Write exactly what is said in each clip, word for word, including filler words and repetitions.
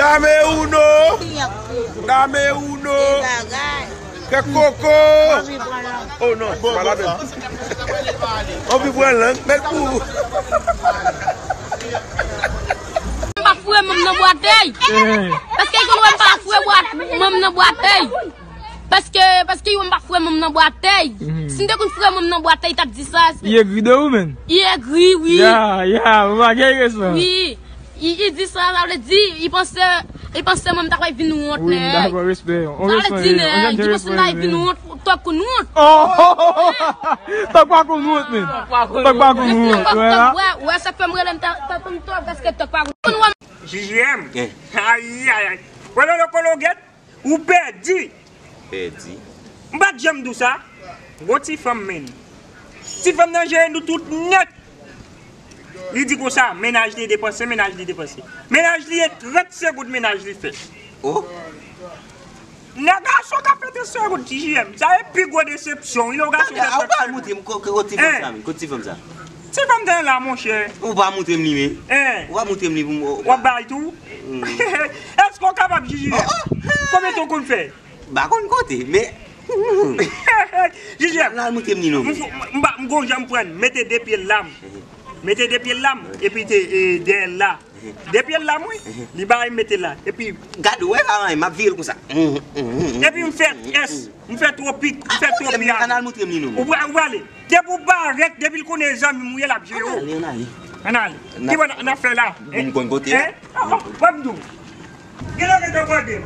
Dame uno. Dame uno. Kèk koko. Oh non, se pa ladan. Anvi pran lang, mèt pou. M pa foure manm nan bwatèy. Paske li konn wè m pa foure bwa-, manm nan bwatèy. Paske, paske yo m pa foure manm nan bwatèy. Si m te konn foure manm nan bwatèy, t ap di sa. Li egri de ou, menm? Li egri, wi. Ya, ya, ou pa gen respè. Wi. Li, li di sa, sa vle di, li panse, li panse manm ta pral vin wont, nèg. Wi, m dakò, respè. Sa vle di, nèg, li panse m ta vin wont, tòg konn wont. Oh! Tòg pa konn wont, menm. Tòg pa konn wont, wè la. Wè, wè, sa k fè m rele m ta, ta, ta, tòg, paske tòg pa konn wont. J J M. Ayayay. Wè lòlòkologèt. Ou pèdi. Pèdi. M pa t janm di w sa. Gon ti fanm, menn. Ti fanm nan jere nou tout nèt. Li di konsa, mennaj li depanse, mennaj li depanse. Mennaj li e trant segonn mennaj li fè. Oh. Nan gason k ap fè trant segonn, T J M. Sa e pi gwo desepsyon, wi, lè yon gason fè trant segonn. Ou pa montre m ko-, ko-, kote ti fanm sa, men. Kote ti fanm sa? Ti fanm nan la, monchè. Ou pa montre m li, men. Ou pa montre m li pou m. W ap bay tou? Èske w kapab, J J M? Konbyen tan w konn fè? M pa konn konte, men. J J M. L al montre m li non, men. M, m, m gon jan m pran, mete de pye l la. Mete de pye l la, epi te, e, dèyè l la. De pye l la, mwen. Li bay mete la. Epi. Gad, ou wè la, m ap vire l konsa. Epi m fè S, m fè twopik, m fè twopik. Ann al montre m li non, men. Ou pra-, ou prale. Depi w parèt, depi l konnen zanmi m ou ye, l ap jere w. Ann ale, ann ale. Ann ale. Ki bò n ap fè la? M konn kote a. Hein? Ban m di w. Gen lè gen tan kote.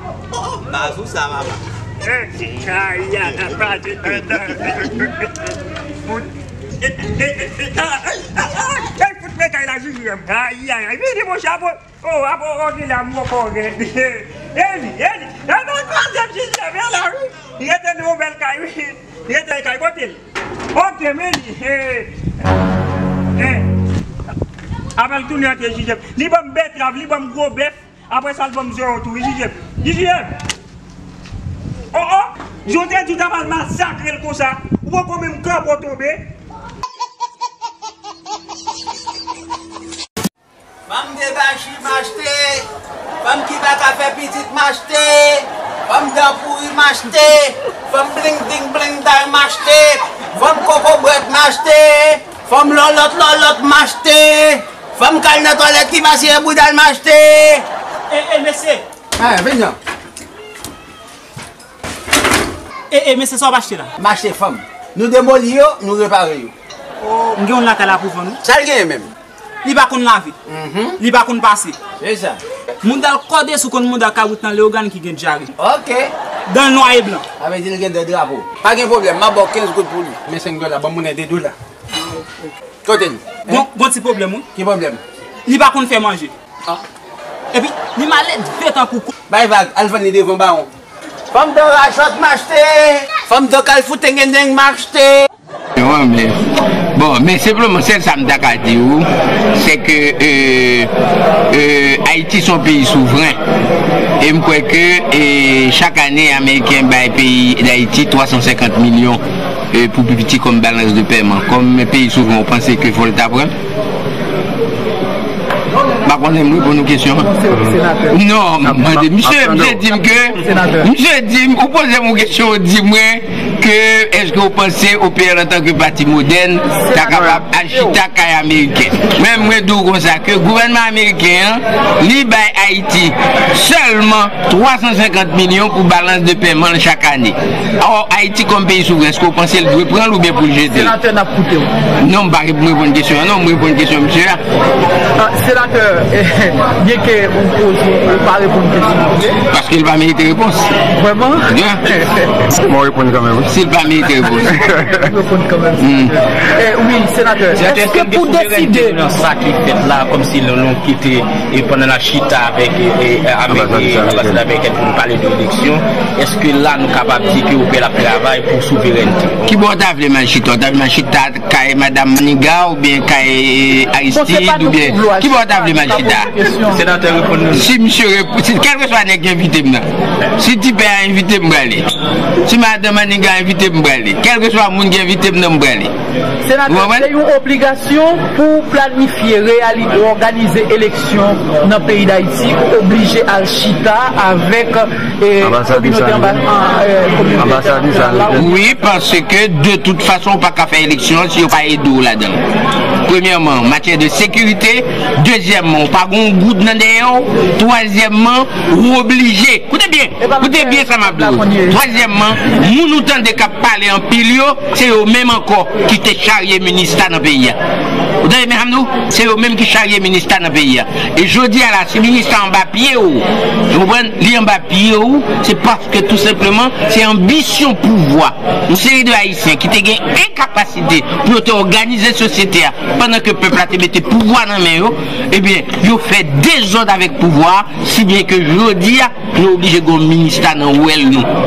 Baz ou sa, papa. Eh, aya, pati. Eh, eh, eh, eh, eh, fout. Eh, eh, eh, eh, ah, ah, ah, ah, eh, fout mekay la, J J M. Ay, ay, ay, vini, mon chapo. Oh, apo, oh, gen la, mwen kò gen. Eli, Eli. Eh, non, twazyèm J J M, e la, wi. Rete nan yon bèl kay, wi. Rete kay, kote l? Ok, men li. Eh, eh. Apre l tounen antre J J M. Li ban m bètrav, li ban m gwo bèf. Apre sa, l ban m zewo tou, wi, J J M. J J M! Oh, oh! Jan w te di w t ap al masakre l konsa, ou poko menm kanpe w tonbe. Fanm debachi m achte, fanm ki pa ka fè pitit m achte, fanm dan pouri m achte, fanm bling bling bling day m achte, fanm kokobrèt m achte, fanm lòlòt lòlòt m achte. Fanm k al nan twalèt ki pa siye bouda l m achte. E, e, mesye. Ah, vin non. E, e, mesye, sa w ap achte la? M achte fanm. Nou demoli yo, nou repare yo. M gen youn lakay la pou vann, wi. Sa l genyen menm? Li pa konn lave. Mhm. Li pa konn pase. Se sa. Mouda l kòde sou konn mouda kabrit nan Leyogàn ki gen dyare. Ok. Dan l nwa e blan. Sa vle di l gen de drapo. Pa gen pwoblèm, m ap ba w kenz goud pou li. Men senk dola, ban m mounen de dola. Kote l? Gon, gon ti pwoblèm, wi. Ki pwoblèm? Li pa konn fè manje. Ah. Epi, li malelve tankou kou. Bay vag, al vann li devan bawon. Fanm dan rachòt m achte. Fanm dan kal fout tengendeng m achte. Bon, men, bon, men senpleman, sèl sa m ta ka di w, se ke, euh, euh, Ayiti se yon peyi souvren. E m kwè ke, e, chak ane, Ameriken bay peyi Dayiti twa san senkant milyon e, pou pi piti kòm balans de pèman. Kòm peyi souvren, ou panse ke fò l ta pran? M pa konnen m reponn ou kesyon an. Non, m mande misye, misye di m ke, misye di m, ou poze m yon kesyon, ou di mwen ke èske ou panse O P L antanke pati modèn ta kapab al chita kay Ameriken? Mwen, mwen di w konsa ke gouvènman ameriken an, li bay Ayiti sèlman twa san senkant milyon pou balans de pèman l chak ane. Or, Ayiti kòm peyi souvren, èske w panse l dwe pran l oubyen pou l jete l? Senatè, n ap koute w. Non, m pa rep-, m reponn kesyon an, non, m reponn kesyon misye a. Ah, senatè, byen ke ou poze, ou pa reponn kesyon an, ok? Paske l pa merite repons. Vrèman? Byen. Mwen reponn kanmenm, wi. Si l pa merite repons. Ou reponn kanmenm, senatè. Eh, wi, senatè, èske pou deside nan sa ki fèt la, kòmsi nou, nou kite, e pandan n ap chita avèk, e, e, Ameriken, anbasadè amerikèn pou nou pale de eleksyon, èske la nou kapab di ke O P L ap travay pou souverènte? Ki bò w ta vle m al chita? W ta vle m al chita kay madanm Maniga oubyen kay, e, Aristide oubyen ki bò w ta vle m al chita? Senatè, reponn nou. Si misye rep-, si kèlkeswa nèg ki envite m nan, si Ti Pè a envite m, m prale. Si madanm Maniga envite m, m prale. Kèlkeswa moun ki envite m nan, m prale. Ou Senatè, konprann? Se yon obligasyon pou w planifye, reyali, òganize eleksyon nan peyi Dayiti, ou oblije al chita avèk eh, Anbasadris kominote Ariel. anba- an- eh, kominote Anbasadris entènasyonal la. Ariel. Wi, paske de tout fason, ou pa ka fè eleksyon si yo pa ede w ladan. Premyèman, matyè de sekirite. Dezyèmman, ou pa gen yon goud nan dèyè w. Twazyèmman, ou oblije. Koute byen, koute byen sa m ap di w. Twazyèmman, moun ou tande k ap pale anpil yo, se yo menm ankò ki te charye minista nan peyi a. Ou tande, medam nou? Se yo menm ki charye minista nan peyi a. E jodi a la, si minista anba pye w, ou konprann, li anba pye w, se paske tou senpleman, se anbisyon pouvwa. Yon seri de Ayisyen ki te gen enkapasite pou yo te òganize sosyete a pandan ke pèp la te mete pouvwa nan men yo, ebyen, yo fè dezòd avèk pouvwa a, si byen ke jodi a, nou oblije gen yon minista nan wèl nou.